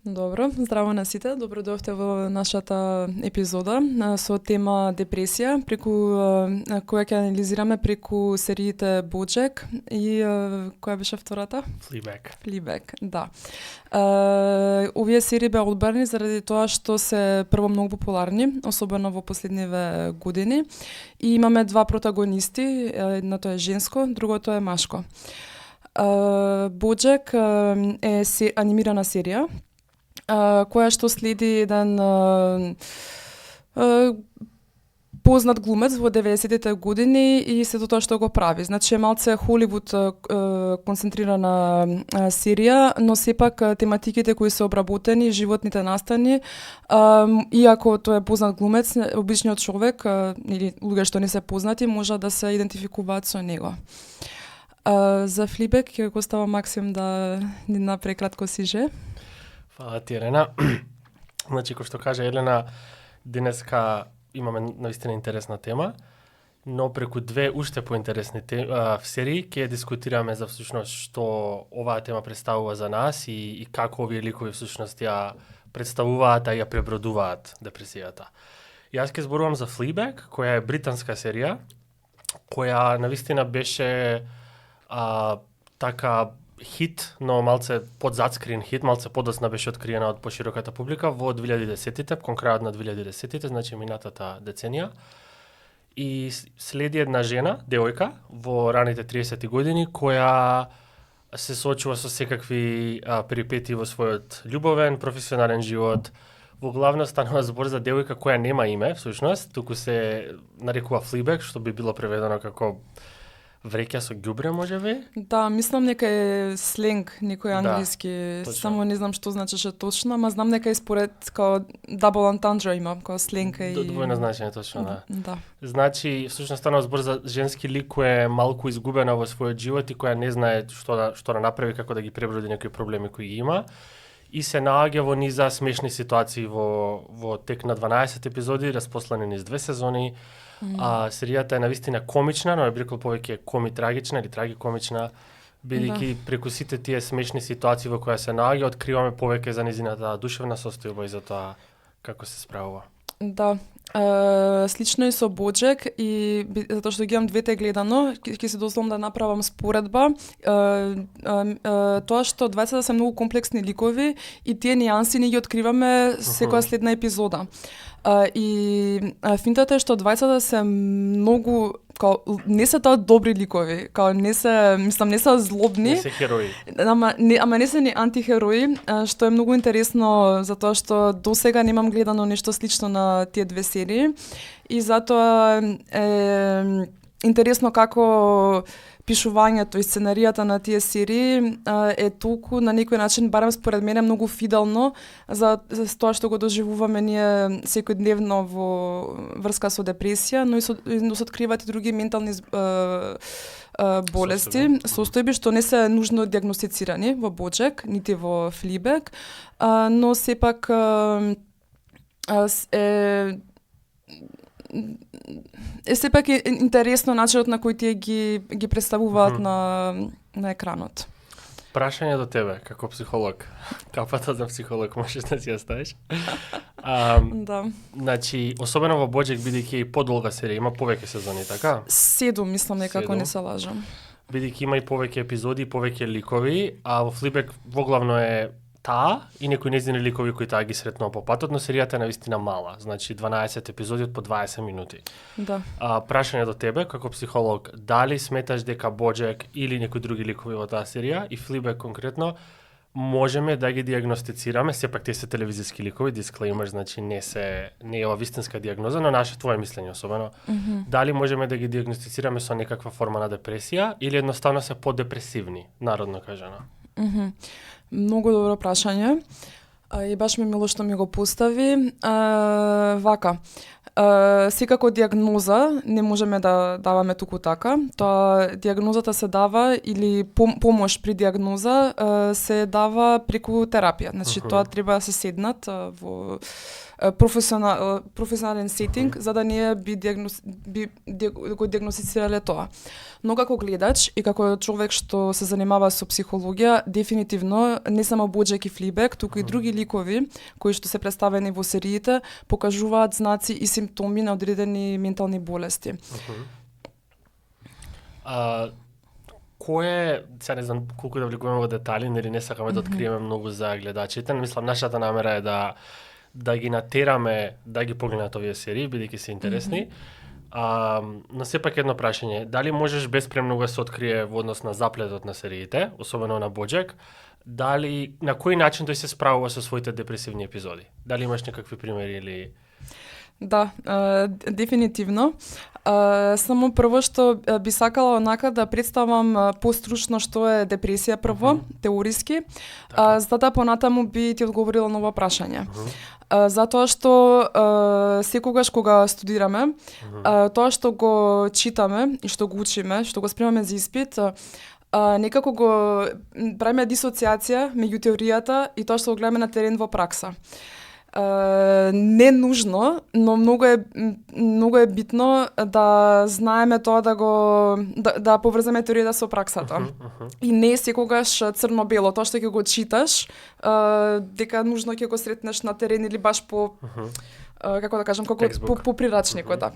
Добро, здраво на сите. Добро дојдовте во нашата епизода со тема депресија, преку која ќе анализираме преку сериите BoJack и која беше втората? Fleabag, да. Овие серии беа одбрани заради тоа што се прво многу популарни, особено во последниве години, и имаме два протагонисти, едното е женско, другото е машко. BoJack е анимирана серија која што следи еден познат глумец во 90-тите години и сето тоа што го прави. Значи е малце Холивуд концентрирана серија, но сепак тематиките кои се обработени, животните настани, иако тој е познат глумец, обичниот човек или луѓе што не се познати може да се идентификуваат со него. За Fleabag ќе го става Максим да ни направи кратко сиже. Фала ти, Елена. Значи, кој што кажа Елена, денеска имаме наистина интересна тема, но преку две уште поинтересни серии ќе дискутираме за всушност што оваа тема представува за нас и како овие ликови всушност ја представуваат, а ја пребродуваат депресијата. Јас ќе зборувам за Fleabag, која е британска серија, која навистина беше така хит, но малце под задскрин хит, малце подоцна беше откриена од пошироката публика во 2010-тите, кон крајот на 2010-тите, значи минатата деценија. И следи една жена, девојка, во раните 30 години, која се соочува со секакви перипетии во својот љубовен, професионален живот. Во главно станува збор за девојка која нема име, всушност, туку се нарекува Fleabag, што би било преведено како вреќа со ѓубре, можеби? Да, мислам нека е сленг некој англиски, точно. Само не знам што значеше точно, ама знам нека е според као double entendre има, као сленг и Двојно значење, точно, да. Да. Значи, всушност станува збор за женски лик која е малку изгубена во својот живот и која не знае што да направи, како да ги преброди некои проблеми кои ги има. И се наоѓа во низа смешни ситуации во тек на 12 епизоди, распослани низ 2 сезони. Серијата е навистина комична, но е брикол повеќе коми-трагична или трагикомична, бидејќи преку сите тие смешни ситуации во која се наоѓа, откриваме повеќе за низината душевна состојба и за тоа како се справува. Да. Слично и со BoJack и затоа што ги имам двете гледано, ќе се дозволам да направам споредба. Тоа што двајцата се многу комплексни ликови и тие нијанси ни ги откриваме секоја следна епизода. И финтата е што двајцата се многу не се тоа добри ликови, не се злобни. Не се херои. Ама не се ни антихерои, што е многу интересно затоа што досега немам гледано нешто слично на тие две серии и затоа е интересно како пишувањето и сценаријата на тие серии е толку на некој начин, барем според мене, многу фиделно за тоа што го доживуваме ние секојдневно во врска со депресија, но и се откриваат и други ментални болести, состојби што не се нужно диагностицирани во BoJack, нити во Fleabag, но сепак е сепак интересно начинот на кој тие ги представуваат на екранот. Прашање до тебе, како психолог. Капата за психолог можеш да си ја ставиш? Да. Значи, особено во BoJack, бидејќи подолга серија, има повеќе сезони, така? 7, мислам, некако не се лажам. Бидејќи има и повеќе епизоди, повеќе ликови, а во Fleabag воглавно е таа и некои нејзини ликови кои таа ги сретнува по патот, но серијата е навистина мала, значи 12 епизоди од по 20 минути. Да. Прашање до тебе, како психолог, дали сметаш дека BoJack или некои други ликови во таа серија и Fleabag конкретно можеме да ги диагностицираме, сепак тие се телевизиски ликови, дисклеймер, значи не е ова вистинска диагноза, но наше твое мислење особено. Дали можеме да ги диагностицираме со некаква форма на депресија или едноставно се подепресивни, народно кажано? Многу добро прашање и баш ми мило што ми го постави. Вака, Секако диагноза не можеме да даваме туку така. Тоа диагнозата се дава или помош при диагноза се дава преку терапија. Значи тоа треба да се седнат во професионален сетинг за да ние го диагностицирале тоа. Но како гледач и како човек што се занимава со психологија, дефинитивно не само Боџек и Флибек, туку и други ликови кои што се представени во сериите покажуваат знаци и симптоми на одредени ментални болести. Кое, сега не знам колку да влегуваме во детали, нели не сакаме да откриеме многу за гледачите, мислам нашата намера е да ги натераме да ги погледнат овие серии, бидејќи се интересни. Но сепак едно прашање, дали можеш без премногу да се открие во однос на заплетот на сериите, особено на Боџек, дали на кој начин тој се справува со своите депресивни епизоди? Дали имаш некакви примери или... Да, дефинитивно. Само прво што би сакала онака да представам постручно што е депресија прво, теориски, за да понатаму би ти одговорила на ова прашање. Затоа што секогаш кога студираме, тоа што го читаме и што го учиме, што го спремаме за испит, некако го правиме дисоциација меѓу теоријата и тоа што го гледаме на терен во пракса. Не нужно, но многу е битно да знаеме тоа да поврземе теоријата со праксата. И не секогаш црно-бело, тоа што ќе го читаш, дека нужно ќе го сретнеш на терен или баш по како да кажам, по прирачникот, да.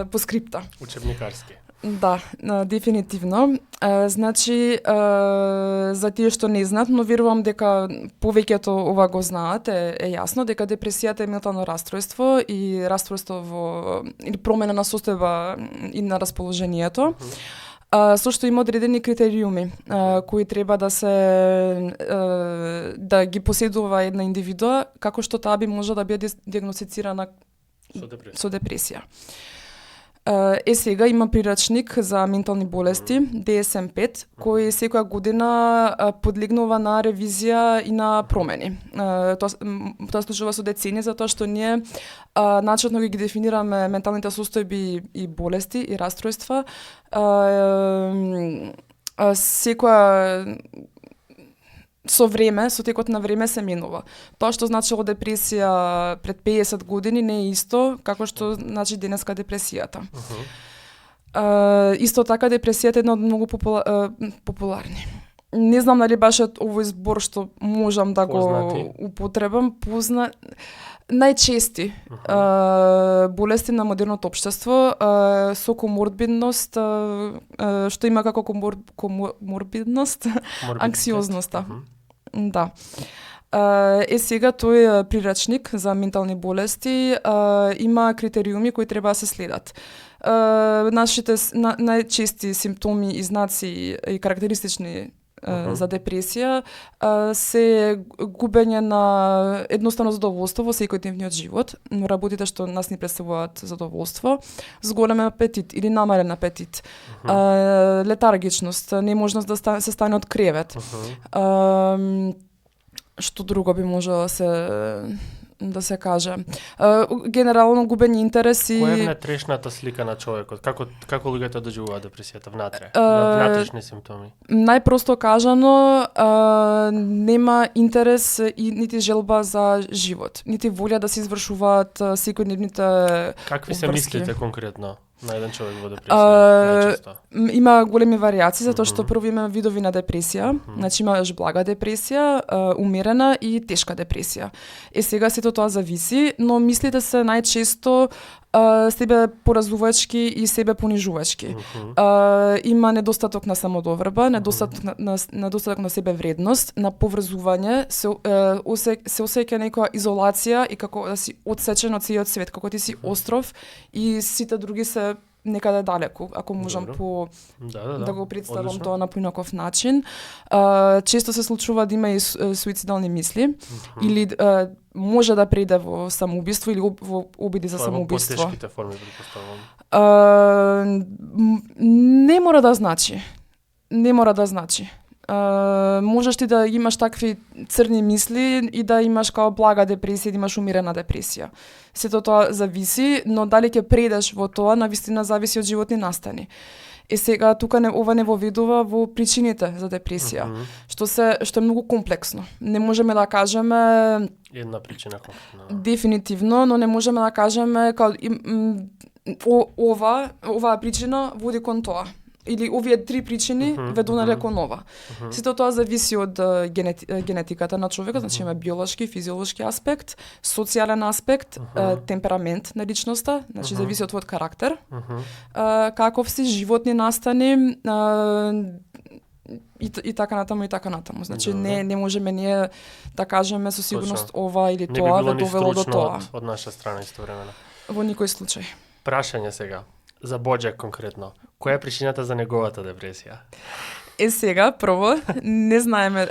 По скрипта. Учебникарски. Да, дефинитивно. Значи, за тие што не знаат, но верувам дека повеќето ова го знаат, е јасно дека депресијата е ментално расстройство и расстройство или промена на состојба и на расположението. Со што има одредени критериуми кои треба да ги поседува една индивидуа, како што таа би може да биде диагностицирана со депресија. Сега има прирачник за ментални болести, DSM-5, кој секоја година подлегнува на ревизија и на промени. Тоа случува со децени, затоа што ние начетно ги дефинираме менталните состојби и болести и расстройства. Секоја со време, со текот на време се менува. Тоа што значило депресија пред 50 години не е исто како што значи денеска депресијата. Исто така депресијата е една од многу популарни. Не знам дали баш овој збор што можам да го употребам, најчести болести на модерното општество со коморбидност, што има како коморбидност, анксиозноста. Да. Сега тој прирачник за ментални болести има критериуми кои треба да се следат. Нашите најчести симптоми и знаци и карактеристични за депресија се губење на едноставно задоволство во секојдневниот живот, но работите што нас ни представуваат задоволство, зголемен апетит или намален апетит, летаргичност, неможност да се стане од кревет. Што друго би можело да се каже. Генерално губење интерес и... Која е внатрешната слика на човекот? Како луѓето доживуваат депресијата внатре? Внатрешни симптоми? Најпросто кажано, нема интерес и нити желба за живот, нити волја да се извршуваат секојдневните Какви се мислите конкретно на еден човек во депресија? Има големи варијации, затоа што прво има видови на депресија. Значи имаш блага депресија, умерена и тешка депресија. Сега сето тоа зависи, но мислите се најчесто себе поразувачки и себе понижувачки. Има недостаток на самодоврба, недостаток на себе вредност, на поврзување, се осеќа некоја изолација и како да си одсечен од целиот свет, како ти си остров и сите други се некаде далеку, ако можам да го представам тоа на поинаков начин. Често се случува да има и суицидални мисли или може да преде во самоубиство или во обиди за самоубиство. Тоа во потешките форми претпоставувам. Не мора да значи. можеш ти да имаш такви црни мисли и да имаш као блага депресија, да имаш умерена депресија. Сето тоа зависи, но дали ќе предеш во тоа, навистина зависи од животни настани. Сега тука ова не воведува во причините за депресија, што е многу комплексно. Не можеме да кажеме една причина конкретно. Дефинитивно, но не можеме да кажеме као оваа причина води кон тоа. Или овие 3 причини ве донале кон ова. Сето тоа зависи од генетиката на човекот, значи има биолошки, физиолошки аспект, социјален аспект, темперамент на личноста, значи зависи од твојот карактер, каков си, животни настани, и така натаму, и така натаму. Значи не можеме ние да кажеме со сигурност ова или тоа ве довело до тоа. Од наша страна истовремено. Во никој случај. Прашање сега. За Боџек конкретно. Која е причината за неговата депресија? Сега, прво, не знаеме,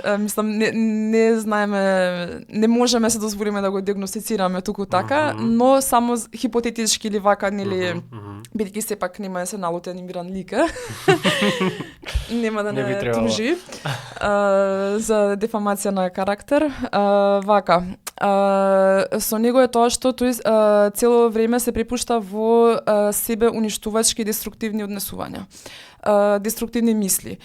не знаеме, не можеме се дозволиме да го диагностицираме туку така, но само хипотетички или вака, нели, бидејќи сепак нема да се налути анимиран лика, нема да не тужи за дефамација на карактер. Вака, со него е тоа што тој цело време се препушта во себе уништувачки деструктивни однесувања, деструктивни мисли.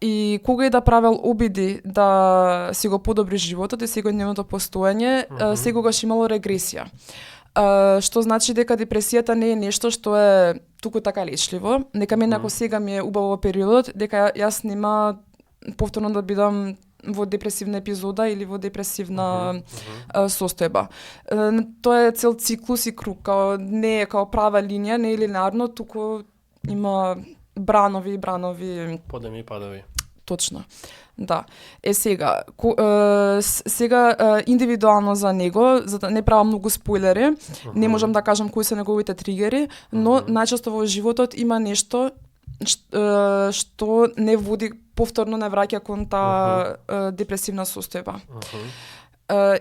И кога и да правел обиди да си го подобри животот и секојдневното постоење, секогаш имало регресија. Што значи дека депресијата не е нешто што е туку така лечливо. Нека мене ако сега ми е убаво периодот, дека јас нема повторно да бидам во депресивна епизода или во депресивна состојба. Тоа е цел циклус и круг, не е као права линија, не е линеарно, туку има бранови. Подеми и падови. Точно. Да. Сега индивидуално за него, за да не правам многу спойлери, не можам да кажам кои се неговите тригери, но најчесто во животот има нешто што не води повторно не враќа кон таа депресивна состојба.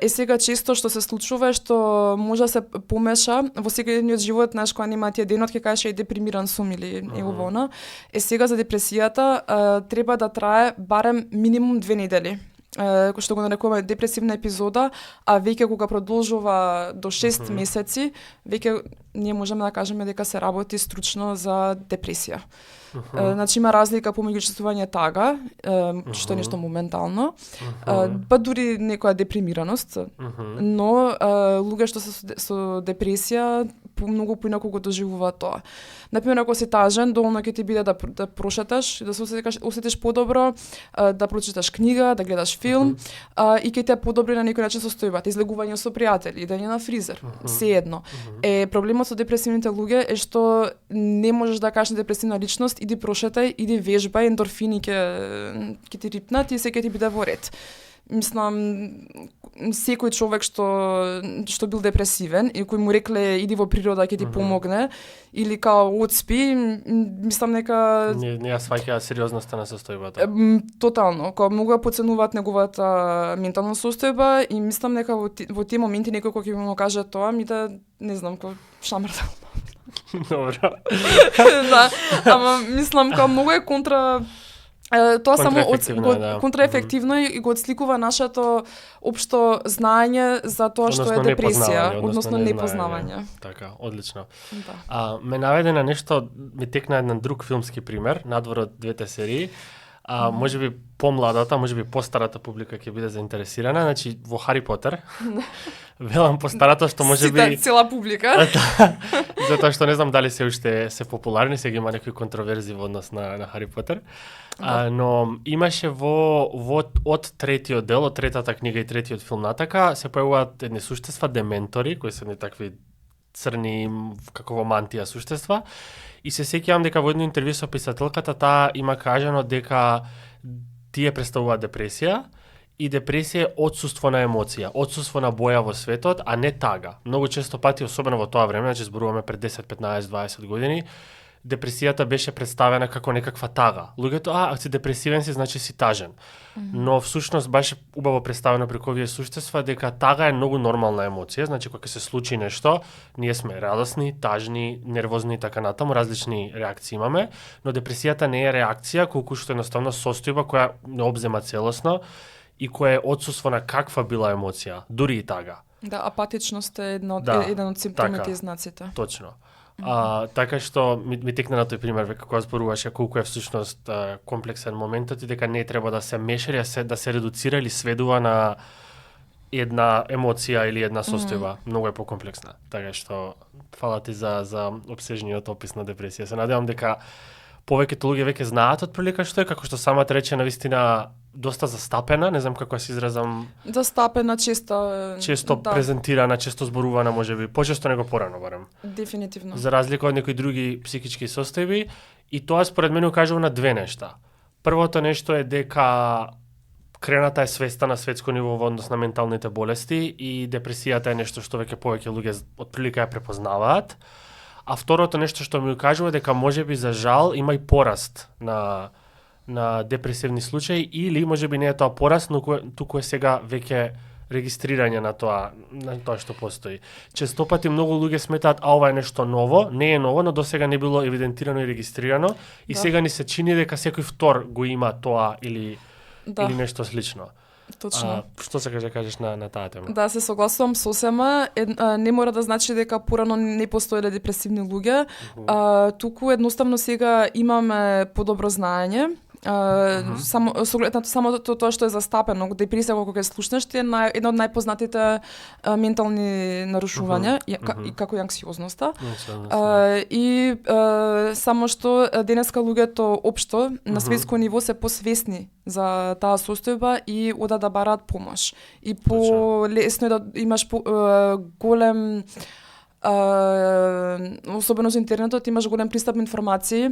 Сега често што се случува е што може да се помеша во секојдневниот живот, знаеш, кога нема тие денотки кажеш депримиран сум или ево она. Сега за депресијата треба да трае барем минимум 2 недели. Кој што го нарекуваме депресивна епизода, а веќе кога продолжува до 6 месеци, веќе ние можеме да кажеме дека се работи стручно за депресија. Значи има разлика помеѓу чувствување тага, што е нешто моментално, па дури некоја депримираност, но луѓе што се со депресија многу поинаку го доживуваат тоа. Например, ако си тажен, доволно ќе ти биде да прошеташ, да се осетиш подобро, да прочиташ книга, да гледаш филм, и ќе те подобри на некој начин состојбата, излегување со пријатели, идење на фризер, се едно. Проблемот со депресивните луѓе е што не можеш да кажеш на депресивна личност иди прошетај, иди вежбај, ендорфини ќе ти рипнат и се ќе ти биде во ред. Мислам, секој човек што бил депресивен и кој му рекле иди во природа ќе ти помогне или као одспи, мислам нека не ја сваќа сериозноста на состојбата. Тотално, као многу ја поценуваат неговата ментална состојба и мислам нека во тие моменти некој кој ќе му каже тоа ми да не знам кој шамрдал. Добро. Да, ама мислам као многу е тоа само контраефективно и го отсликува нашето општо знаење за тоа што е депресија, односно непознавање. Така, одлично. Да. Ме наведе на нешто, ми текна еден друг филмски пример, надвор од двете серии. Може би помладата, може би постарата публика ќе биде заинтересирана, значи во Хари Потер. Велам постарата што може би цела публика. Затоа што не знам дали се уште се популарни, сега има некои контроверзи во однос на Хари Потер. Но имаше од третиот дел, од третата книга и третиот филм натака, се појавуваат едни суштества, дементори, кои се не такви црни, како во мантија суштества. И се сеќавам дека во едно интервју со писателката таа има кажано дека тие представуваат депресија и депресија е отсуство на емоција, отсуство на боја во светот, а не тага. Многу често пати, особено во тоа време, значи зборуваме пред 10, 15, 20 години, депресијата беше представена како некаква тага. Луѓето, ако си депресивен си, значи си тажен. Но всушност беше убаво представено преку овие суштества дека тага е многу нормална емоција, значи кога се случи нешто, ние сме радосни, тажни, нервозни и така натаму, различни реакции имаме, но депресијата не е реакција, колку што едноставно состојба која не обзема целосно и која е отсуство на каква била емоција, дури и тага. Да, апатичност е еден од симптомите и знаците. Точно. Така што ми текна на тој пример века кога зборуваше колку е всушност комплексен моментот и дека не треба да се мешари, да се редуцира или сведува на една емоција или една состојба. Многу е покомплексна. Така што фала ти за опсежниот опис на депресија. Се надевам дека повеќето луѓе веќе знаат отприлика што е, како што самата рече навистина доста застапена, не знам како се изразам. Застапена, често да. Презентирана, често зборувана, можеби почесто него порано барем. Дефинитивно. За разлика од некои други психички состојби, и тоа според мене укажува на две нешта. Првото нешто е дека крената е свеста на светско ниво во однос на менталните болести и депресијата е нешто што веќе повеќе луѓе отприлика ја препознаваат. А второто нешто што ми укажува дека можеби за жал има и пораст на депресивни случаи или можеби не е тоа пораст, но туку е сега веќе регистрирање на тоа што постои. Често пати многу луѓе сметаат ова е нешто ново, не е ново, но досега не било евидентирано и регистрирано и сега ни се чини дека секој втор го има тоа или нешто слично. Точно. Што се кажеш на таа тема? Да, се согласувам сосема. Не мора да значи дека порано не постоеле депресивни луѓе. Туку едноставно сега имаме подобро знаење. Само самото тоа што е застапено, депресија кога ќе слушнеш, е една од најпознатите ментални нарушувања, и како и анксиозноста. И само што денеска луѓето општо на светско ниво се посвесни за таа состојба и одат да бараат помош. И полесно е да имаш голем особено за интернетот имаш голем пристап информации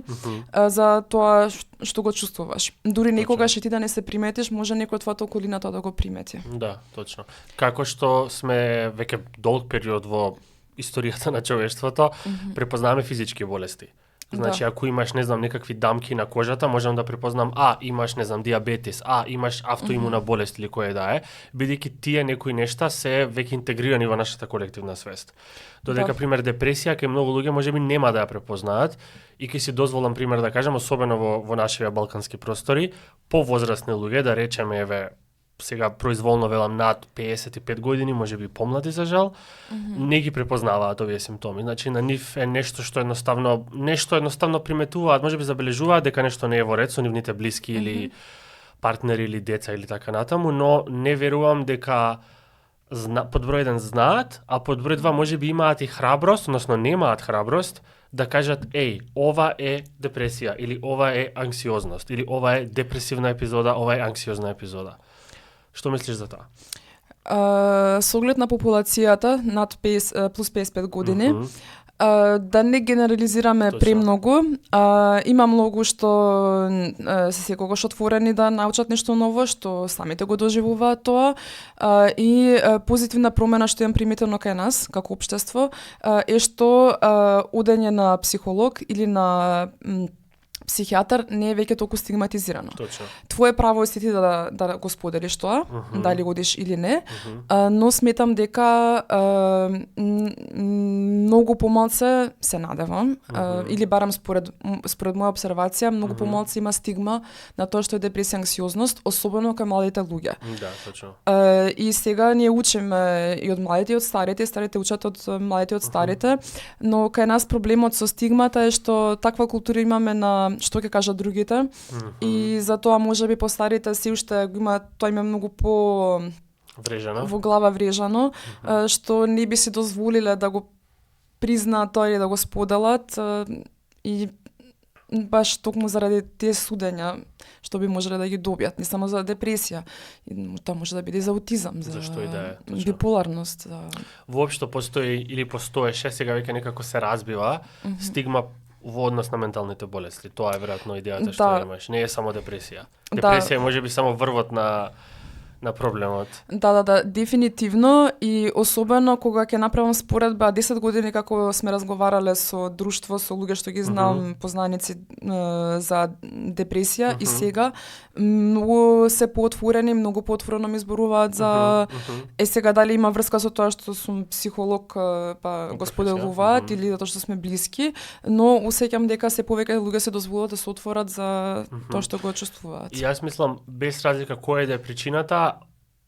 за тоа што го чувствуваш. Дури некогаш и ти да не се приметиш, може некој од твојата околина тоа да го примети. Да, точно. Како што сме веќе долг период во историјата на човештвото, препознаваме физички болести. Значи, ако имаш, не знам, некакви дамки на кожата, можам да препознам, имаш, не знам, диабетис, имаш автоимуна болест или која да е, бидејќи тие некои нешта се веќе интегрирани во нашата колективна свест. Додека, пример, депресија, кај многу луѓе можеби нема да ја препознаат, и ке си дозволам пример да кажам, особено во нашите балкански простори, повозрастни луѓе, да речеме, еве, сега произволно велам над 55 години, можеби помлади за жал, не ги препознаваат овие симптоми. Значи на нив е нешто едноставно приметуваат, можеби забележуваат дека нешто не е во ред со нивните блиски или партнери или деца или така натаму, но не верувам дека под број 1 знаат, а под број 2 можеби имаат и храброст, односно немаат храброст да кажат ова е депресија или ова е анксиозност или ова е депресивна епизода, ова е анксиозна епизода. Што мислиш за тоа? Со оглед на популацијата над плюс 55 години, да не генерализираме премногу, има многу што се секогаш отворени да научат нешто ново, што самите го доживуваат тоа, и позитивна промена што имам приметено кај нас, како општество, е што одење на психолог или на психијатар не е веќе толку стигматизирано. Точно. Твое право е ти да го споделиш тоа, дали одиш или не, но сметам дека многу помалце се надевам, или барам според моја обсервација, многу помалце има стигма на тоа што е депресија, анксиозност, особено кај младите луѓе. Да, точно. И сега ние учиме и од младите и од старите, и старите учат од младите и од старите, но кај нас проблемот со стигмата е што таква култура имаме на што ќе кажат другите, и затоа можеби по старите си уште тоа им е многу по врежано. Во глава врежано, што не би си дозволиле да го признаат тоа или да го споделат, и баш токму заради тие судења што би можеле да ги добијат, не само за депресија, тоа може да биде за аутизам, за биполарност. Воопшто постои или постоеше, сега веќе некако се разбива стигма во однос на менталните болести. Тоа е веројатно идејата што имаш. Не е само депресија. Депресија може би само врвот на на проблемот. Да, дефинитивно и особено кога ќе направам споредба 10 години како сме разговарале со друштво, со луѓе што ги знам, познаници за депресија и сега многу се поотворени, многу поотворено ми зборуваат за сега дали има врска со тоа што сум психолог, па го споделуваат или затоа што сме блиски, но усеќам дека се повеќе луѓе се дозволуваат да се отворат за тоа што го чувствуваат. И јас мислам, без разлика која да е причината,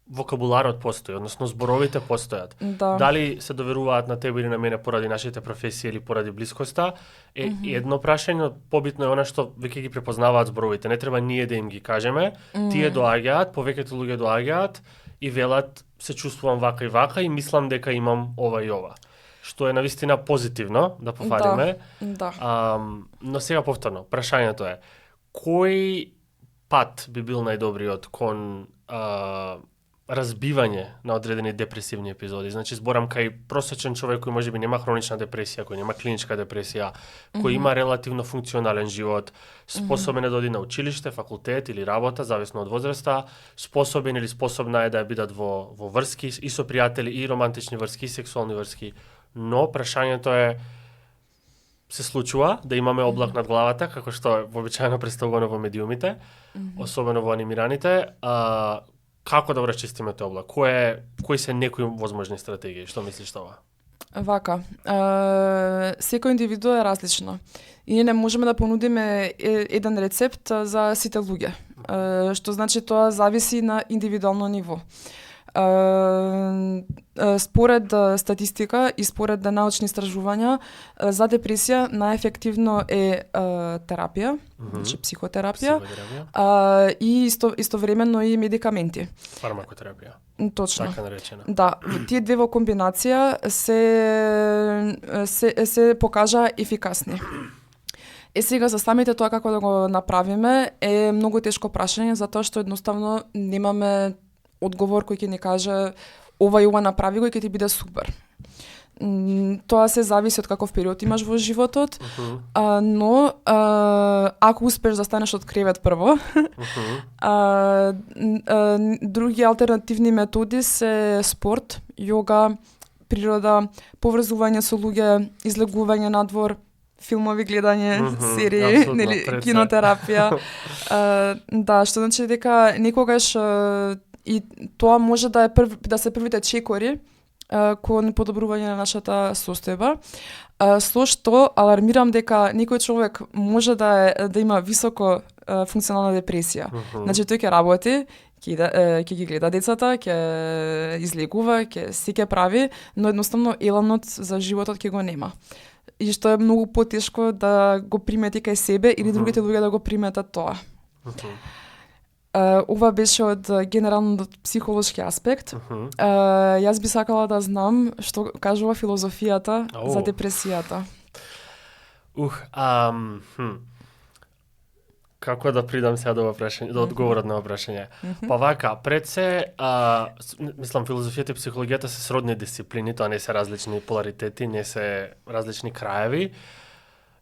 вокабуларот постои, односно зборовите постојат. Да. Дали се доверуваат на тебе или на мене поради нашите професии или поради блискоста, е едно прашање, побитно е она што веќе ги препознаваат зборовите. Не треба ние да им ги кажеме, тие доаѓаат, повеќето луѓе доаѓаат и велат се чувствувам вака и мислам дека имам ова и ова. Што е навистина позитивно, да пофалиме. Да. Но сега повторно, прашањето е, кој пат би бил најдобриот кон разбивање на одредени депресивни епизоди? Значи, зборам кај просечен човек кој можеби нема хронична депресија, кој нема клиничка депресија, кој има релативно функционален живот, способен е да оди на училиште, факултет или работа, зависно од возраста, способен или способна е да бидат во врски и со пријатели, и романтични врски, и сексуални врски. Но прашањето е, се случува да имаме облак над главата, како што е вообичаено представувано во медиумите, особено во анимираните, како да расчистиме тој облак? Кои се некои возможни стратегии? Што мислиш тоа? Вака, секој индивиду е различно. И ние не можеме да понудиме еден рецепт за сите луѓе. Што значи тоа зависи на индивидуално ниво. Според статистика и според научни истражувања, за депресија најефективно е терапија, значи психотерапија, и истовремено и медикаменти. Фармакотерапија. Точно. Така наречена. Да, тие две во комбинација се покажа ефикасни. Сега за самите тоа како да го направиме е многу тешко прашање, затоа што едноставно немаме одговор кој ќе ни каже ова и ова направи го и ќе ти биде супер. Тоа се зависи од каков период имаш во животот, но ако успеш да станеш од кревет прво, други алтернативни методи се спорт, јога, природа, поврзување со луѓе, излегување надвор, филмови гледање, серии, нели, кинотерапија. Да, што значи дека некогаш и тоа може да се првите чекори кон подобрување на нашата состојба. Со што алармирам дека некој човек може да има високо функционална депресија. Значи тој ќе работи, ќе ги гледа децата, ќе излегува, ќе прави, но едноставно еланот за животот ќе го нема. И што е многу потешко да го примети кај себе или другите луѓе да го приметат тоа. Ова беше од генерално психолошки аспект. Јас би сакала да знам што кажува филозофијата за депресијата. Како да придам сега до одговорот на ова прашање? Па вака, пред се, мислам, филозофијата и психологијата се сродни дисциплини, тоа не се различни поларитети, не се различни краеви.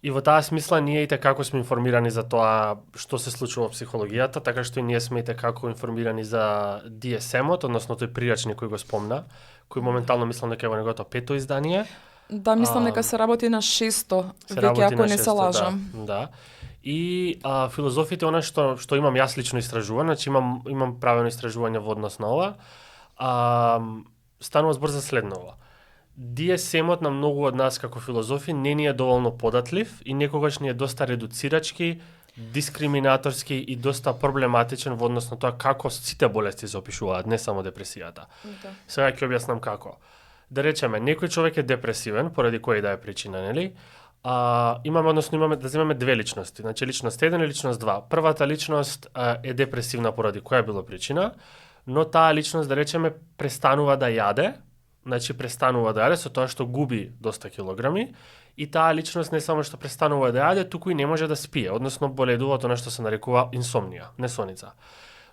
И во таа смисла ние и како сме информирани за тоа што се случува во психологијата, така што и ние сме и како информирани за DSM-от, односно тој прирачник кој го спомна, кој моментално мислам дека е во неговото 5-то издание. Да, мислам дека се работи на 6-то, веќе ако не се лажам. Да. И филозофите, она што имам јас лично истражувано, значи имам правено истражување во однос на ова, станува збор за следново. DSM-от на многу од нас како филозофи не ни е доволно податлив и некогаш ни е доста редуцирачки, дискриминаторски и доста проблематичен во однос на тоа како сите болести се опишуваат, не само депресијата. Да. Сега ќе објаснам како. Да речеме, некој човек е депресивен поради која да е причина, нели? Имаме да земеме две личности. Значи личност 1 и личност 2. Првата личност е депресивна поради која било причина, но таа личност, да речеме, престанува да јаде, значи престанува да јаде со тоа што губи доста килограми, и таа личност не само што престанува да јаде, туку и не може да спие, односно боледува тоа што се нарекува инсомнија, несоница.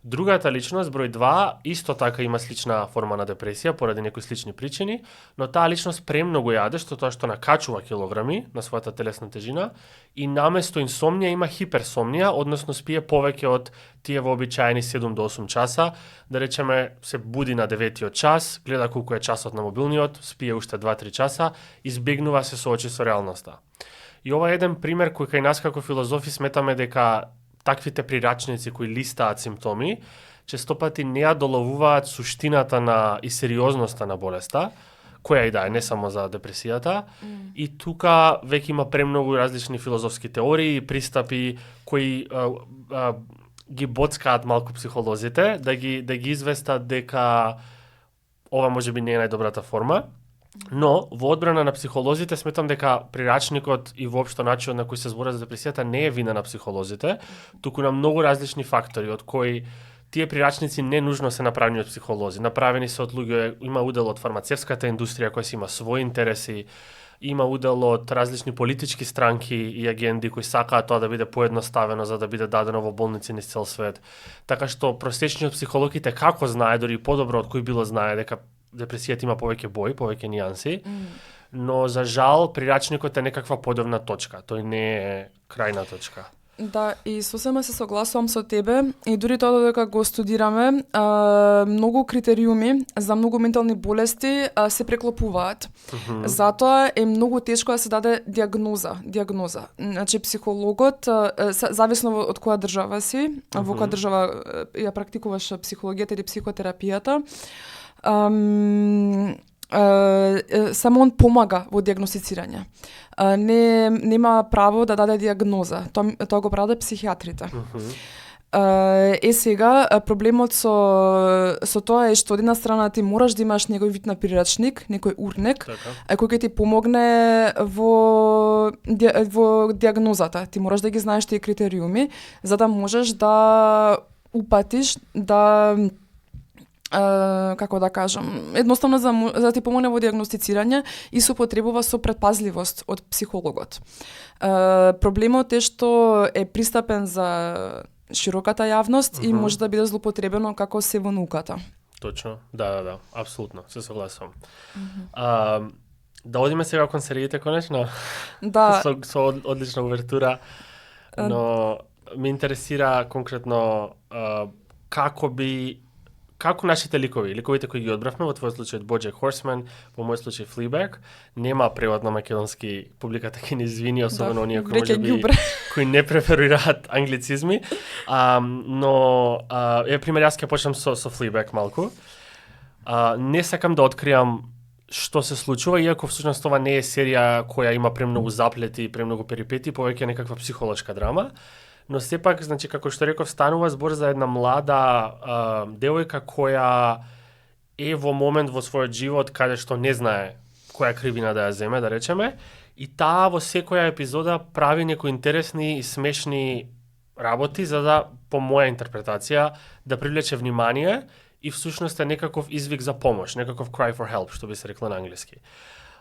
Другата личност, број 2, исто така има слична форма на депресија поради некои слични причини, но таа личност премногу јаде, што тоа што накачува килограми на својата телесна тежина и наместо инсомнија има хиперсомнија, односно спие повеќе од тие вообичаени 7 до 8 часа, да речеме се буди на 9 час, гледа колку е часот на мобилниот, спие уште 2-3 часа, избегнува се соочи со реалноста. И ова е еден пример кој кај нас како филозофи сметаме дека таквите прирачници кои листаат симптоми, често пати не ја доловуваат суштината и сериозноста на болеста, која и да е, не само за депресијата. И тука веќе има премногу различни филозофски теории, пристапи кои ги боцкаат малку психолозите, да ги известат дека ова можеби не е најдобрата форма. Но, во одбрана на психолозите, сметам дека прирачникот и воопшто начинот на кој се збора за депресијата не е вина на психолозите, туку на многу различни фактори, од кои тие прирачници не нужно се направени од психолози. Направени се од луѓе, има удел од фармацевската индустрија која си има своји интереси, има удел од различни политички странки и агенди кои сакаат тоа да биде поедноставено за да биде дадено во болници низ цел свет. Така што просечниот психолог и како знае, дори подобро од кој било знае дека депресијата има повеќе бои, повеќе нијанси, но за жал прирачникот е некаква подобна точка. Тој не е крајна точка. Да, и сосема се согласувам со тебе и дури тоа додека го студираме, многу критериуми за многу ментални болести се преклопуваат. Затоа е многу тешко да се даде диагноза. Значи психологот, зависно од која држава си, во која држава ја практикуваш психологијата или психотерапијата, само он помага во диагностицирање. Нема право да даде диагноза. Тоа го прават психијатрите. Сега проблемот со тоа е што од една страна ти мораш да имаш некој вид на прирачник, некој урник, кој ќе ти помогне во диагнозата. Ти мораш да ги знаеш тие критериуми за да можеш да упатиш, да како да кажам, едноставно за да ти помогне во диагностицирање и се употребува со предпазливост од психологот. Проблемот е што е пристапен за широката јавност и може да биде злоупотребено како се во науката. Точно, да, апсолутно, се согласувам. Да одиме сега кон сериите конечно? Да. Со одлична увертура, но ме интересира конкретно како нашите ликовите кои ги одбравме, во твојот случај BoJack Horseman, во мојот случај Fleabag, нема превод на македонски, публиката ќе ни извини, особено оние кои не преферираат англицизми, но пример јас ќе почнам со Fleabag малку. Не сакам да откријам што се случува, иако всушност ова не е серија која има премногу заплети, премногу перипети, повеќе некаква психолошка драма. Но сепак, значи, како што реков, станува збор за една млада девојка која е во момент во својот живот каде што не знае која кривина да ја земе, да речеме, и таа во секоја епизода прави некои интересни и смешни работи за да, по моја интерпретација, да привлече внимание и всушност е некаков извик за помош, некаков cry for help, што би се рекло на англиски.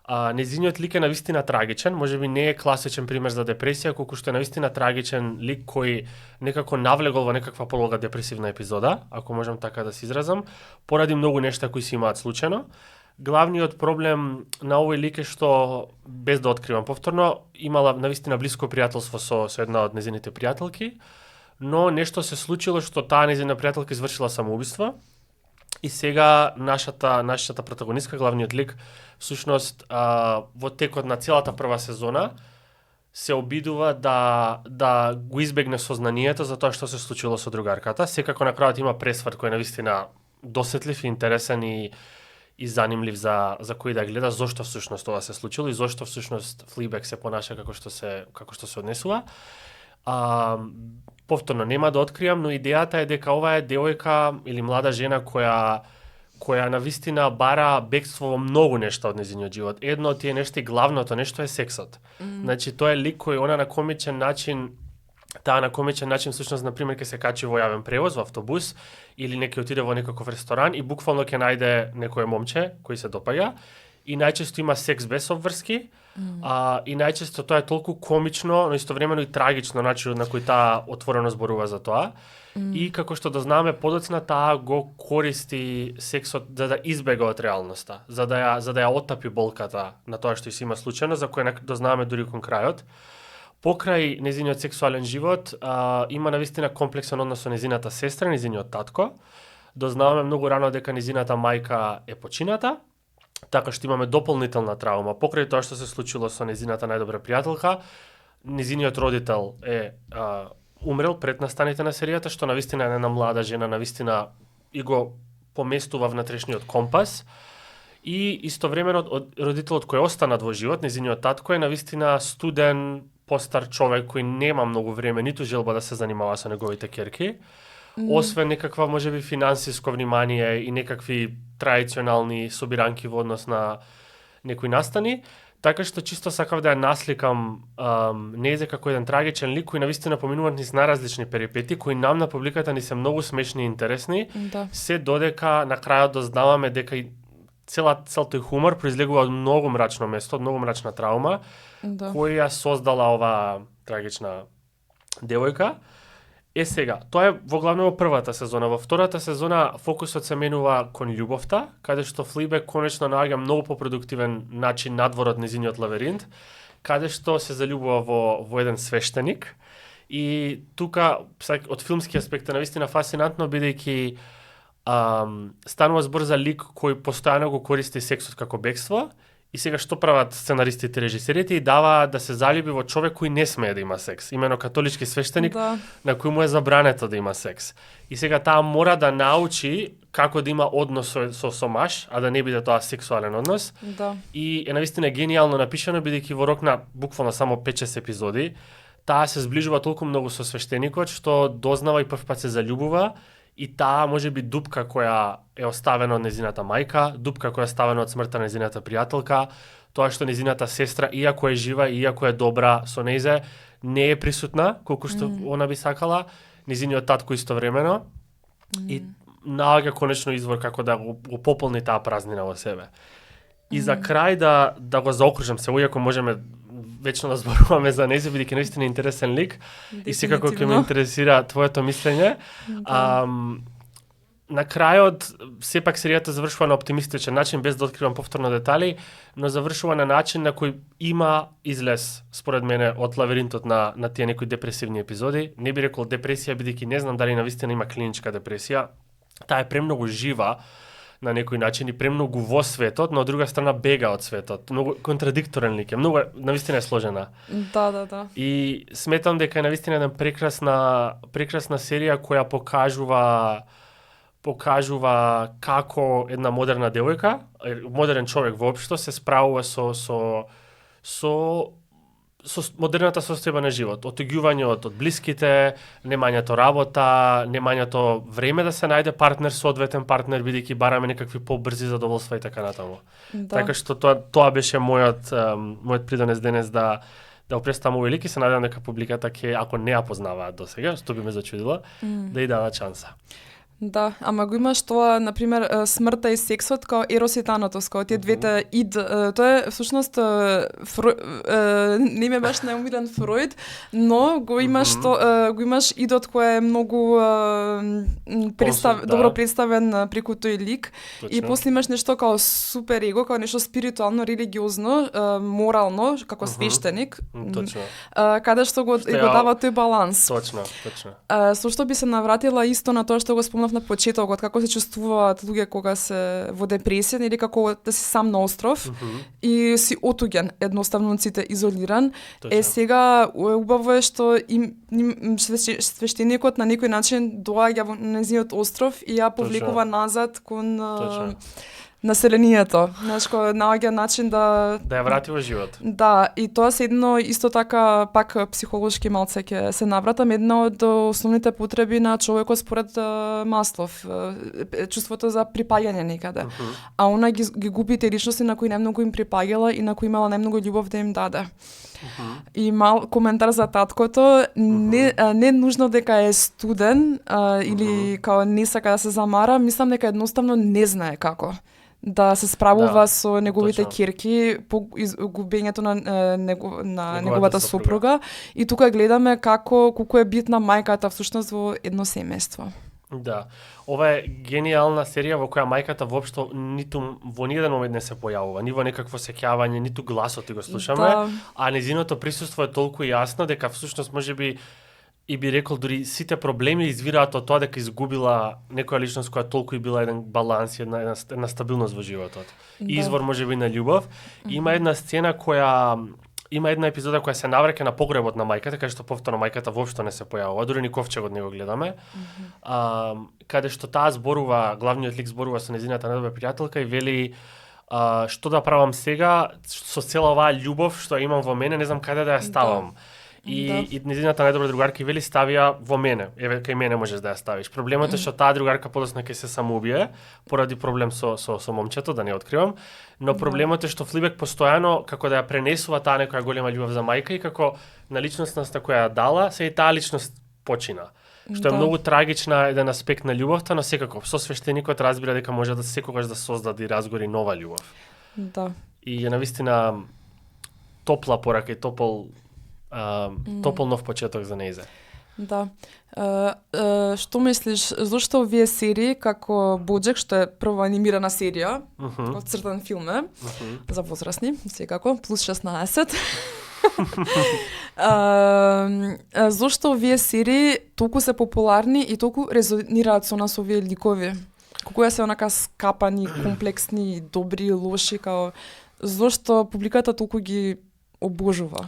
Незиниот лик е навистина трагичен, можеби не е класичен пример за депресија, колку што е навистина трагичен лик кој некако навлегол во некаква полога депресивна епизода, ако можам така да се изразам, поради многу нешта кои се имаат случајно. Главниот проблем на овој лик е што, без да откривам повторно, имала навистина блиско пријателство со една од незините пријателки, но нешто се случило што таа незина пријателка извршила самоубиство. И сега нашата протагонистка, главниот лик, всушност во текот на целата прва сезона се обидува да го избегне сознанието за тоа што се случило со другарката. Секако на крајот има пресврт кој е навистина досетлив и интересен и занимлив за кој да гледа зошто всушност тоа се случило и зошто всушност Fleabag се понаша како што се однесува. Повторно нема да откријам, но идејата е дека ова е девојка или млада жена која навистина бара бегство во многу нешта од нејзиниот живот. Едно од тие нешта и главното нешто е сексот. Значи тоа е лик кој таа на комичен начин всушност на пример ќе се качи во јавен превоз, во автобус или некој отиде во некаков ресторан и буквално ќе најде некое момче кој се допаѓа и најчесто има секс без обврски. И најчесто тоа е толку комично, но истовремено и трагично начинот на кој таа отворено зборува за тоа. И како што дознаваме подоцна, таа го користи сексот за да избега од реалноста, за да ја оттапи болката на тоа што си има случајно, за кој дознаваме дури кон крајот. Покрај незиниот сексуален живот, има навистина комплексен однос со незината сестра, незиниот татко. Дознаваме многу рано дека незината мајка е почината, така што имаме дополнителна траума. Покрај тоа што се случило со незината најдобра пријателка, незиниот родител е умрел пред настаните на серијата, што навистина е една млада жена, навистина и го поместува внатрешниот компас. И истовремено родителот кој останат во живот, незиниот татко е навистина студен, постар човек кој нема многу време, ниту желба да се занимава со неговите ќерки. Освен некаква можеби финансиско внимание и некакви традиционални собиранки во однос на некои настани, така што чисто сакав да ја насликам незе како еден трагичен лик кој навистина поминуваат низ најразлични перипети, кои нам на публиката ни се многу смешни и интересни, се додека на крајот дознаваме дека и цел тој хумор произлегува од многу мрачно место, од многу мрачна траума, која создала оваа трагична девојка. Сега, тоа е во главно во првата сезона. Во втората сезона фокусот се менува кон љубовта, каде што Флибек конечно наоѓа многу попродуктивен начин надвор од незиниот лавиринт, каде што се заљубува во еден свештеник. И тука, од филмски аспект, навистина фасинантно, бидејќи станува збор за лик кој постојано го користи сексот како бегство. И сега што прават сценаристите и режисерите, и дава да се залюби во човек кој не смее да има секс. Имено католички свештеник на кој му е забрането да има секс. И сега таа мора да научи како да има однос со маж, а да не биде тоа сексуален однос. И е навистина генијално напишано, бидејќи во рок на буквално само 5-6 епизоди, таа се зближува толку многу со свештеникот, што дознава и прв пат се заљубува. И таа може би дупка која е оставена од незината мајка, дупка која е оставена од смртта на незината пријателка, тоа што незината сестра, иако е жива, иако е добра со нејзе, не е присутна, колку што она би сакала, незиниот татко истовремено, и наоѓа конечно извор како да го пополни таа празнина во себе. И за крај да го заокружам се, иако можеме вечно да зборуваме за нејзе, бидејќи наистина интересен лик. И секако ќе ме интересира твоето мислење. На крајот, сепак серијата завршува на оптимистичен начин, без да откривам повторно детали, но завршува на начин на кој има излез, според мене, од лавиринтот на тие некои депресивни епизоди. Не би рекол депресија, бидејќи не знам дали навистина има клиничка депресија. Таа е премногу жива на некој начин и премногу во светот, но од друга страна бега од светот. Многу контрадикторен лик е, многу навистина е сложена. Да. И сметам дека е навистина една прекрасна серија која покажува како една модерна девојка, модерен човек воопшто се справува со модерната состојба на живот, отегјувањето од блиските, немањето работа, немањето време да се најде партнер, соодветен партнер, бидејќи бараме некакви побрзи задоволства и така натаму. Така што тоа беше мојот придонес денес да го представам овој лик и се надевам дека публиката ќе, ако не ја познаваат досега, што би ме зачудило, да и дадат шанса. Да, ама го имаш тоа, например, смртта и сексот, као Ерос и Танатос, као тие двете ид. Тоа е, всушност, не ме баш најомилен Фројд, но го имаш идот кој е многу добро представен преку тој лик. Точно. И после имаш нешто као супер его, као нешто спиритуално, религиозно, морално, како свештеник. Точно. Каде што го дава тој баланс. Точно. Со што би се навратила исто на тоа што го спомнав на почетокот, како се чувствуваат луѓе кога се во депресија или како да си сам на остров и си отуѓен, едноставно од сите изолиран. Точно. Сега убаво е што свештеникот на некој начин доаѓа во незиниот остров и ја повлекува назад кон населението. Знаеш, кој наоѓа начин да ја врати во живот. Да, и тоа се едно исто така пак психолошки малце ќе се навратам, една од основните потреби на човекот според Маслов, чувството за припаѓање некаде. А она ги губи тие личности на кои најмногу им припаѓала и на кои имала најмногу љубов да им даде. И мал коментар за таткото, не нужно дека е студен или као не сака да се замара, мислам дека едноставно не знае како. да се справува Да, со неговите точно. ќерки по губењето на Неговата неговата сопруга и тука гледаме колку е битна мајката всушност во едно семејство. Да. Ова е гениална серија во која мајката воопшто ниту во ниеден момент не се појавува, ни во некакво сеќавање, ниту гласот ти го слушаме, Да. а незиното присуство е толку јасно дека всушност можеби и би рекол дури сите проблеми извираат од тоа дека изгубила некоја личност која толку и била еден баланс, една стабилност во животот. Да. Извор можеби на љубов. Има една сцена има една епизода која се навраќа на погребот на мајката, каде што повторно мајката воопшто не се појавува, дури ни ковчегот не го гледаме. Каде што таа зборува, главниот лик зборува со незината најдобра пријателка и вели што да правам сега со цела оваа љубов што имам во мене, не знам каде да ја ставам. И незината најдобра другарка вели ставија во мене. Еве кај мене можеш да ја ставиш. Проблемот е што таа другарка подоцна ќе се самоубие поради проблем со момчето, да не откривам, но проблемот е што Флибек постојано како да ја пренесува таа некоја голема љубов за мајка и како на личността која ја дала, се и таа личност почина. Што е многу трагична еден аспект на љубовта, но секако со свештеникот разбира дека може да секогаш да создаде и разгори нова љубов. Да. И е навистина топла порака и топол нов почеток за нејзе. Да. Што мислиш, зошто овие серии како Боџек, што е прва анимирана серија, одцртан филм е, за возрастни, секако, плюс 16. Зошто овие серии толку се популарни и толку резонираат со нас овие ликови? Колку се онака скапани, комплексни, добри, лоши, као зошто публиката толку ги обожува?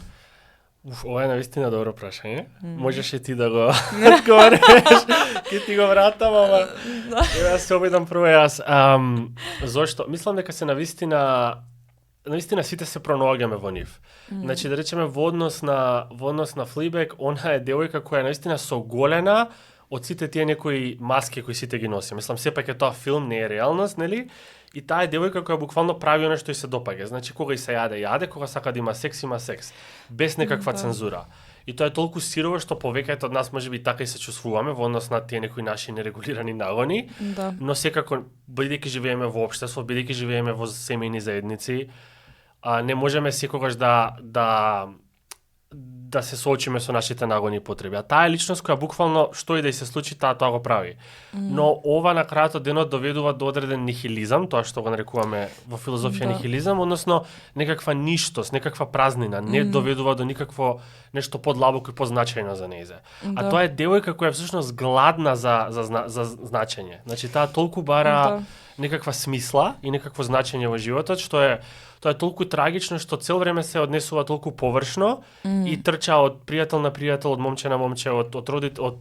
Ова е навистина добро прашање. Можеш и ти да го одговориш. Ке ти го вратам, ама ја се обидам прво јас. Зошто? Мислам дека се навистина сите се пронаоѓаме во нив. Значи да речеме во однос на Флибек, она е девојка која е навистина соголена од сите тие некои маски кои сите ги носи. Мислам сепак е тоа филм, не е реалност, нели? И таа е девојка која буквално прави она што ѝ се допаѓа. Значи кога и се јаде, кога сака да има секс, без некаква цензура. И тоа е толку сирово што повеќето од нас можеби така и се чувствуваме во однос на тие некои наши нерегулирани нагони, но секако бидејќи живееме во општество, бидејќи живееме во семејни заедници, не можеме секогаш да се соочиме со нашите нагони и потреби. А таа е личност која буквално што и да ѝ се случи, тоа го прави. Но ова на крајот од денот доведува до одреден нихилизам, тоа што го нарекуваме во филозофија нихилизам, односно некаква ништост, некаква празнина, не доведува до никакво нешто подлабоко и позначајно за нејзе. А тоа е девојка која е всушност гладна за значење. Значи таа толку бара некаква смисла и некакво значење во животот, што е тоа е толку трагично што цел време се однесува толку површно и трча од пријател на пријател, од момче на момче, од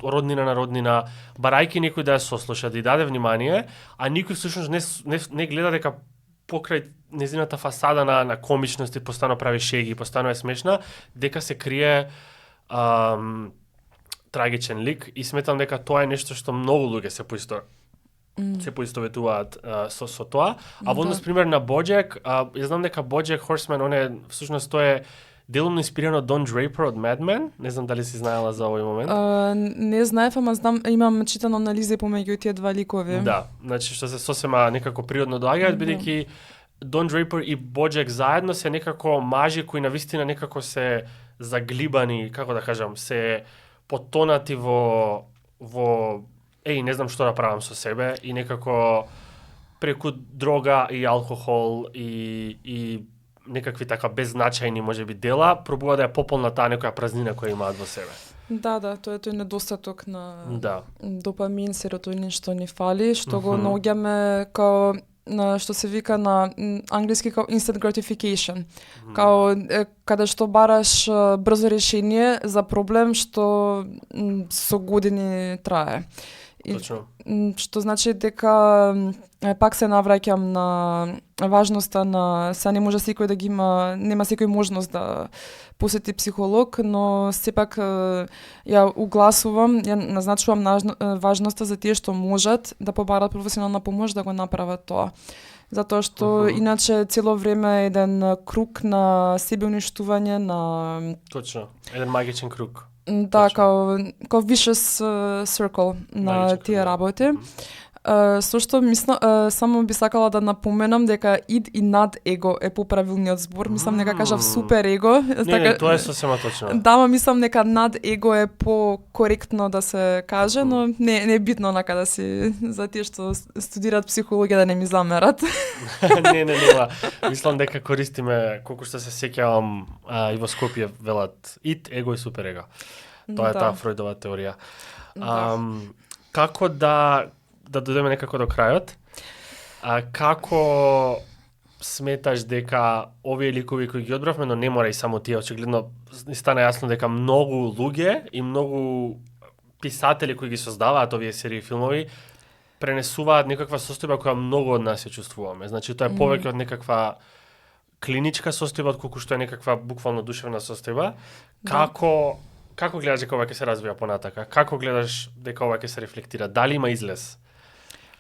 роднина на роднина, барајки некој да ја сослуша, да ја даде внимание, а никој всушност не гледа дека покрај незината фасада на комичност и постојано прави шеги, постојано е смешна, дека се крие трагичен лик и сметам дека тоа е нешто што многу луѓе се поистоветуваат со тоа. А во однос пример на Боџек, ја знам дека Боџек Хорсман, он е всушност тоа е делумно инспирирано од Дон Дрейпер од Mad Men. Не знам дали си знаела за овој момент. Не знаев, ама знам, имам читано анализи помеѓу тие два ликови. Да, значи што се сосема некако природно доаѓаат, бидејќи Дон Дрейпер и Боџек заедно се некако мажи кои навистина некако се заглибани, како да кажам, се потонати во не знам што да правам со себе и некако преку дрога и алкохол и некакви така беззначајни можеби дела пробува да ја пополна таа некоја празнина која имаат во себе. Да, тоа е тој недостаток на допамин, серотонин што ни фали, што го наоѓаме као што се вика на англиски као instant gratification. Као каде што бараш брзо решение за проблем што со години трае. Точно. Што значи дека пак се навраќам на важноста на не може секој да ги има, нема секој можност да посети психолог, но сепак ја угласувам, ја назначувам важноста за тие што можат да побарат професионална помош да го направат тоа. Затоа што иначе цело време е еден круг на себеуништување, на Точно. Еден магичен круг. Да, као vicious circle на тие работи. Со што само би сакала да напоменам дека ид и над его е поправилниот збор. Мислам нека кажав супер его. Не, тоа е сосема точно. Да, ма мислам нека над его е покоректно да се каже, но не е битно онака да си за тие што студираат психологија да не ми замерат. не. Мислам дека користиме колку што се сеќавам и во Скопје велат ид, его и супер его. Тоа е таа Фройдова теорија. Како да дојдеме некако до крајот? Како сметаш дека овие ликови кои ги одбравме, но не мора и само тие, очигледно ни стана јасно дека многу луѓе и многу писатели кои ги создаваат овие серии и филмови пренесуваат некаква состојба која многу од нас ја чувствуваме. Значи тоа е повеќе од некаква клиничка состојба, отколку што е некаква буквално душевна состојба. Како гледаш дека ова ќе се развива понатака? Како гледаш дека ова ќе се рефлектира? Дали има излез?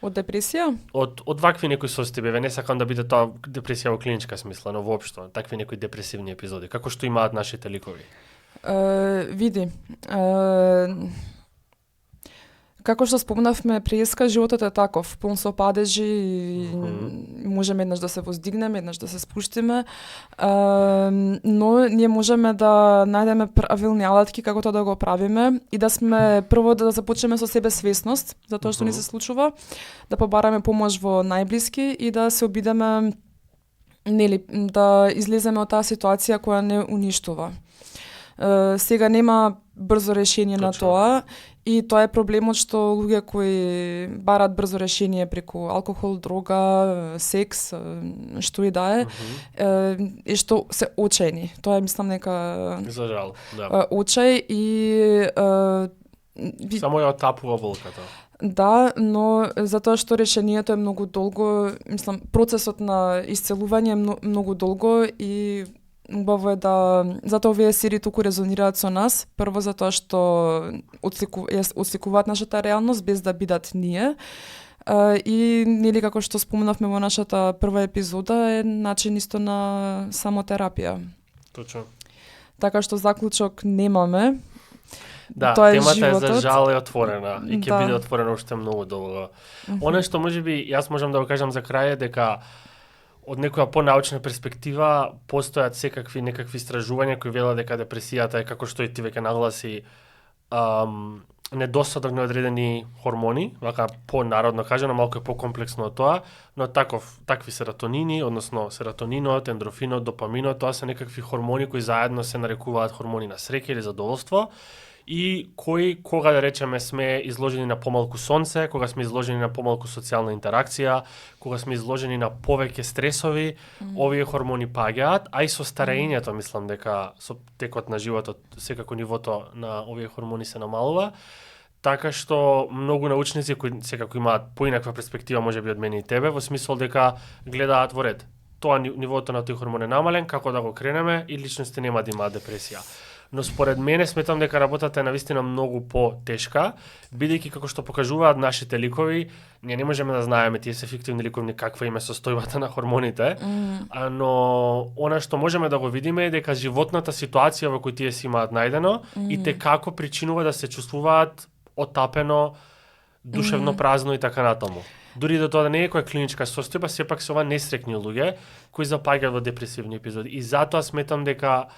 Од депресија? Од вакви некои состојби, не сакам да биде тоа депресија во клиничка смисла, но воопшто, такви некои депресивни епизоди. Како што имаат нашите ликови? Види, како што спомнавме преска, животот е таков, пун со падежи и можеме еднаш да се воздигнеме, еднаш да се спуштиме, но ние можеме да најдеме правилни алатки како тоа да го правиме и да сме прво да започнеме со себе свесност за тоа што ни се случува, да побараме помош во најблиски и да се обидеме да излеземе од таа ситуација која не уништува. Сега нема брзо решение на тоа и тоа е проблемот што луѓе кои барат брзо решение преку алкохол, дрога, секс, што и да е што се очајни. Тоа е мислам нека за жал, да. Очај и само ја отапува волката. Да, но затоа што решението е многу долго, мислам процесот на исцелување е многу долго и убаво е да затоа овие серии туку резонираат со нас, прво затоа што отсликуваат нашата реалност без да бидат ние. И нели како што спомнавме во нашата прва епизода е начин исто на самотерапија. Точно. Така што заклучок немаме. Да, тоа темата животот. е за жал е отворена и ќе биде отворена уште многу долго. Оно што можеби јас можам да го кажам за крај е дека од некоја понаучна перспектива постојат секакви некакви истражувања кои велат дека депресијата е како што и ти веќе нагласи недостаток на одредени хормони, вака понародно кажано, малку е покомплексно од тоа, но такви серотонини, односно серотонинот, ендорфинот, допаминот, тоа се некакви хормони кои заедно се нарекуваат хормони на среќа или задоволство и кои, кога да речеме сме изложени на помалку сонце, кога сме изложени на помалку социјална интеракција, кога сме изложени на повеќе стресови, овие хормони паѓаат, а и со старењето мислам дека со текот на животот секако нивото на овие хормони се намалува. Така што многу научници кои секако имаат поинаква перспектива можеби од мене и тебе, во смисол дека гледаат во ред. Тоа нивото на тој хормон е намален, како да го кренеме и личности нема да имаат депресија. Но според мене сметам дека работата е навистина многу по-тешка, бидејќи како што покажуваат нашите ликови, ние не можеме да знаеме тие се фиктивни ликови каква им е состојбата на хормоните, но она што можеме да го видиме е дека животната ситуација во која тие си имаат најдено и те како причинува да се чувствуваат отапено, душевно празно и така натаму. Дури до тоа да не е која клиничка состојба, сепак се ова несрекни луѓе кои запаѓаат во депресивни епизоди. И затоа сметам дека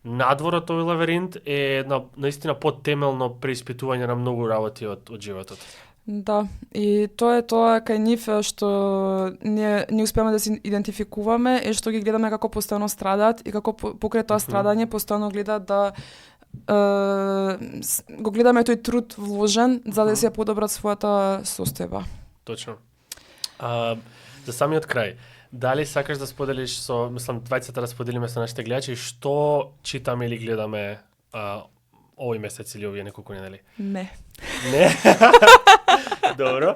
надвор од овој лавиринт е наистина потемелно преиспитување на многу работи од животот. Да, и тоа е тоа кај нив што не успеаме да се идентификуваме е што ги гледаме како постојано страдаат и како покрај тоа страдање постојано гледаат да го гледаме тој труд вложен за да се подобрат својата состојба. Точно. За самиот крај, дали сакаш да споделиш со, мислам, двајцата да споделиме со нашите гледачи, што читаме или гледаме овој месец или овие неколку недели? Не. Не? Добро.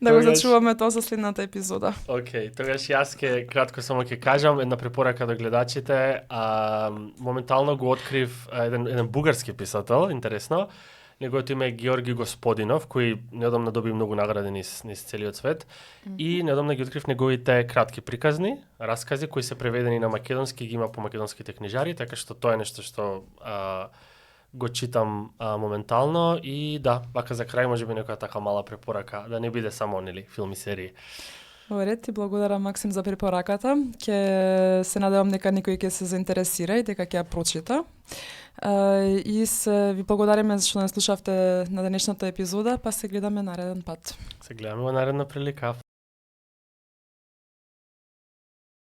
Да го зачуваме тоа со следната епизода. Океј, тогаш јас ке кратко само ќе кажам една препорака до гледачите. Моментално го открив еден бугарски писател, интересно. Неговото име е Георги Господинов, кој неодамна доби многу награди низ целиот свет. И неодамна ги открив неговите кратки приказни, раскази кои се преведени на македонски, ги има по македонските книжари, така што тоа е нешто што го читам моментално и да, вака за крај може би некоја така мала препорака, да не биде само нели филми, серии. Во ред, ти благодарам Максим за препораката. Ќе се надевам дека некој ќе се заинтересира и дека ќе ја прочита. И се ви благодариме што не слушавте на денешната епизода, па се гледаме нареден пат. Се гледаме во наредна прилика.